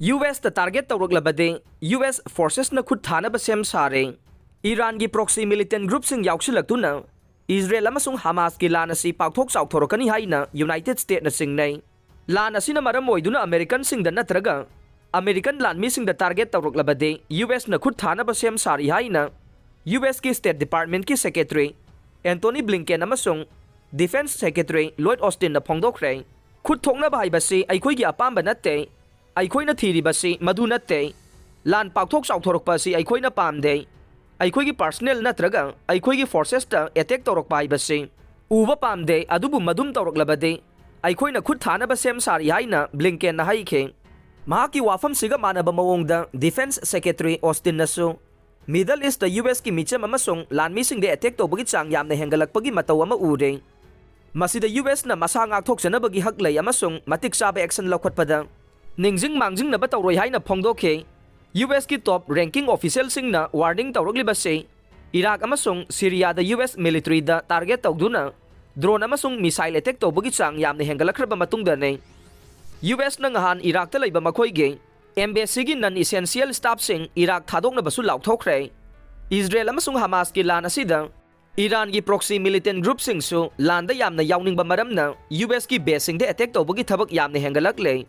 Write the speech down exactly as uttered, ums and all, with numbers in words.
U ꯑꯦꯁꯇ target ꯇꯧꯔꯛꯂꯕꯗꯤ U S forcesꯅ ꯈꯨꯠ ꯊꯥꯅꯕ ꯁꯦꯝ ꯁꯥꯔꯦ꯫ ꯏꯔꯥꯟꯒꯤ proxy militant groupꯁꯤꯡ ꯌꯥꯎꯁꯤꯜꯂꯛꯇꯨꯅ ꯏꯖꯔꯦꯜ ꯑꯃꯁꯨꯡ ꯍꯃꯥꯁꯀꯤ ꯂꯥꯟ ꯑꯁꯤ ꯄꯥꯛꯊꯣꯛ ꯆꯥꯎꯊꯣꯔꯛꯀꯅꯤ ꯍꯥꯏꯅ ꯌꯨꯅꯥꯏꯇꯦꯗ ꯁ꯭ꯇꯦꯠꯅ ꯆꯤꯡꯅꯩ꯫ ꯂꯥꯟ ꯑꯁꯤꯅ ꯃꯔꯝ ꯑꯣꯏꯗꯨꯅ ꯑꯃꯦꯔꯤꯀꯟꯁꯤꯡꯗ ꯅꯠꯇ꯭ꯔꯒ ꯑꯃꯦꯔꯤꯀꯟ ꯂꯥꯟꯃꯤꯁꯤꯡꯗ target ꯇꯧꯔꯛꯂꯕꯗꯤ ꯌꯨ ꯑꯦꯁꯅ ꯈꯨꯠ ꯊꯥꯅꯕ ꯁꯦꯝ ꯁꯥꯔꯤ ꯍꯥꯏꯅ ꯌꯨ ꯑꯦꯁꯀꯤ State Departmentꯀꯤ Secretary Antony Blinken ꯑꯃꯁꯨꯡ Defence Secretary Lloyd Austinꯅ ꯐꯣꯡꯗꯣꯛꯈ꯭ꯔꯦ꯫ ꯈꯨꯠ ꯊꯣꯛꯅꯕ ꯍꯥꯏꯕꯁꯤ ꯑꯩꯈꯣꯏꯒꯤ ꯑꯄꯥꯝꯕ ꯅꯠꯇꯦ꯫ ꯑꯩꯈꯣꯏꯅ ꯊꯤꯔꯤꯕꯁꯤ ꯃꯗꯨ ꯅꯠꯇꯦ꯫ ꯂꯥꯟ ꯄꯥꯛꯊꯣꯛ ꯆꯥꯎꯊꯣꯔꯛꯄ ꯑꯁꯤ ꯑꯩꯈꯣꯏꯅ ꯄꯥꯝꯗꯦ꯫ ꯑꯩꯈꯣꯏꯒꯤ personnel ꯅꯠꯇ꯭ꯔꯒ ꯑꯩꯈꯣꯏꯒꯤ forcesꯇ attack ꯇꯧꯔꯛꯄ ꯍꯥꯏꯕꯁꯤ ꯎꯕ ꯄꯥꯝꯗꯦ, ꯑꯗꯨꯕꯨ ꯃꯗꯨꯝ ꯇꯧꯔꯛꯂꯕꯗꯤ ꯑꯩꯈꯣꯏꯅ ꯈꯨꯠ ꯊꯥꯅꯕ ꯁꯦꯝ ꯁꯥꯔꯤ ꯍꯥꯏꯅ ꯕ꯭ꯂꯤꯡꯀꯦꯟꯅ ꯍꯥꯏꯈꯤ꯫ ꯃꯍꯥꯛꯀꯤ ꯋꯥꯐꯝꯁꯤꯒ ꯃꯥꯟꯅꯕ ꯃꯑꯣꯡꯗ Defence Secretary Austinꯅꯁꯨ Middle Eastꯇ ꯌꯨ ꯑꯦꯁꯀꯤ ꯃꯤꯆꯝ ꯑꯃꯁꯨꯡ ꯂꯥꯟꯃꯤꯁꯤꯡꯗ attack ꯇꯧꯕꯒꯤ ꯆꯥꯡ ꯌꯥꯝꯅ ꯍꯦꯟꯒꯠꯂꯛꯄꯒꯤ ꯃꯇꯧ ꯑꯃ ꯎꯔꯦ꯫ ꯃꯁꯤꯗ ꯌꯨ ꯑꯦꯁꯅ ꯃꯁꯥ ꯉꯥꯛꯊꯣꯛꯆꯅꯕꯒꯤ ꯍꯛ ꯂꯩ ꯑꯃꯁꯨꯡ ꯃꯇꯤꯛ ꯆꯥꯕ action ꯂꯧꯈꯠꯄꯗ ꯅꯤꯡꯁꯤꯡ ꯃꯥꯡꯖꯤꯡꯅꯕ ꯇꯧꯔꯣꯏ ꯍꯥꯏꯅ ꯐꯣꯡꯗꯣꯛꯈꯤ꯫ ꯌꯨ ꯑꯦꯁꯀꯤ top ranking officialꯁꯤꯡꯅ warning ꯇꯧꯔꯛꯂꯤꯕꯁꯤ ꯏꯔꯥꯛ ꯑꯃꯁꯨꯡ ꯁꯤꯔꯤꯌꯥꯗ ꯌꯨ ꯑꯦꯁ militaryꯗ target ꯇꯧꯗꯨꯅ drone ꯑꯃꯁꯨꯡ missile attack ꯇꯧꯕꯒꯤ ꯆꯥꯡ ꯌꯥꯝꯅ ꯍꯦꯟꯒꯠꯂꯛꯈ꯭ꯔꯕ ꯃꯇꯨꯡꯗꯅꯤ꯫ ꯌꯨ ꯑꯦꯁꯅ ꯉꯍꯥꯟ ꯏꯔꯥꯛꯇ ꯂꯩꯕ ꯃꯈꯣꯏꯒꯤ embassyꯒꯤ non essential staffꯁꯤꯡ ꯏꯔꯥꯛ ꯊꯥꯗꯣꯛꯅꯕꯁꯨ ꯂꯥꯎꯊꯣꯛꯈ꯭ꯔꯦ꯫ ꯏꯖꯔꯦꯜ ꯑꯃꯁꯨꯡ ꯍꯃꯥꯁꯀꯤ ꯂꯥꯟ ꯑꯁꯤꯗ ꯏꯔꯥꯟꯒꯤ proxy militant groupꯁꯤꯡꯁꯨ ꯂꯥꯟꯗ ꯌꯥꯝꯅ ꯌꯥꯎꯅꯤꯡꯕ ꯃꯔꯝꯅ ꯌꯨ ꯑꯦꯁꯀꯤ baseꯁꯤꯡꯗ attack ꯇꯧꯕꯒꯤ ꯊꯕꯛ ꯌꯥꯝꯅ ꯍꯦꯟꯒꯠꯂꯛꯂꯦ꯫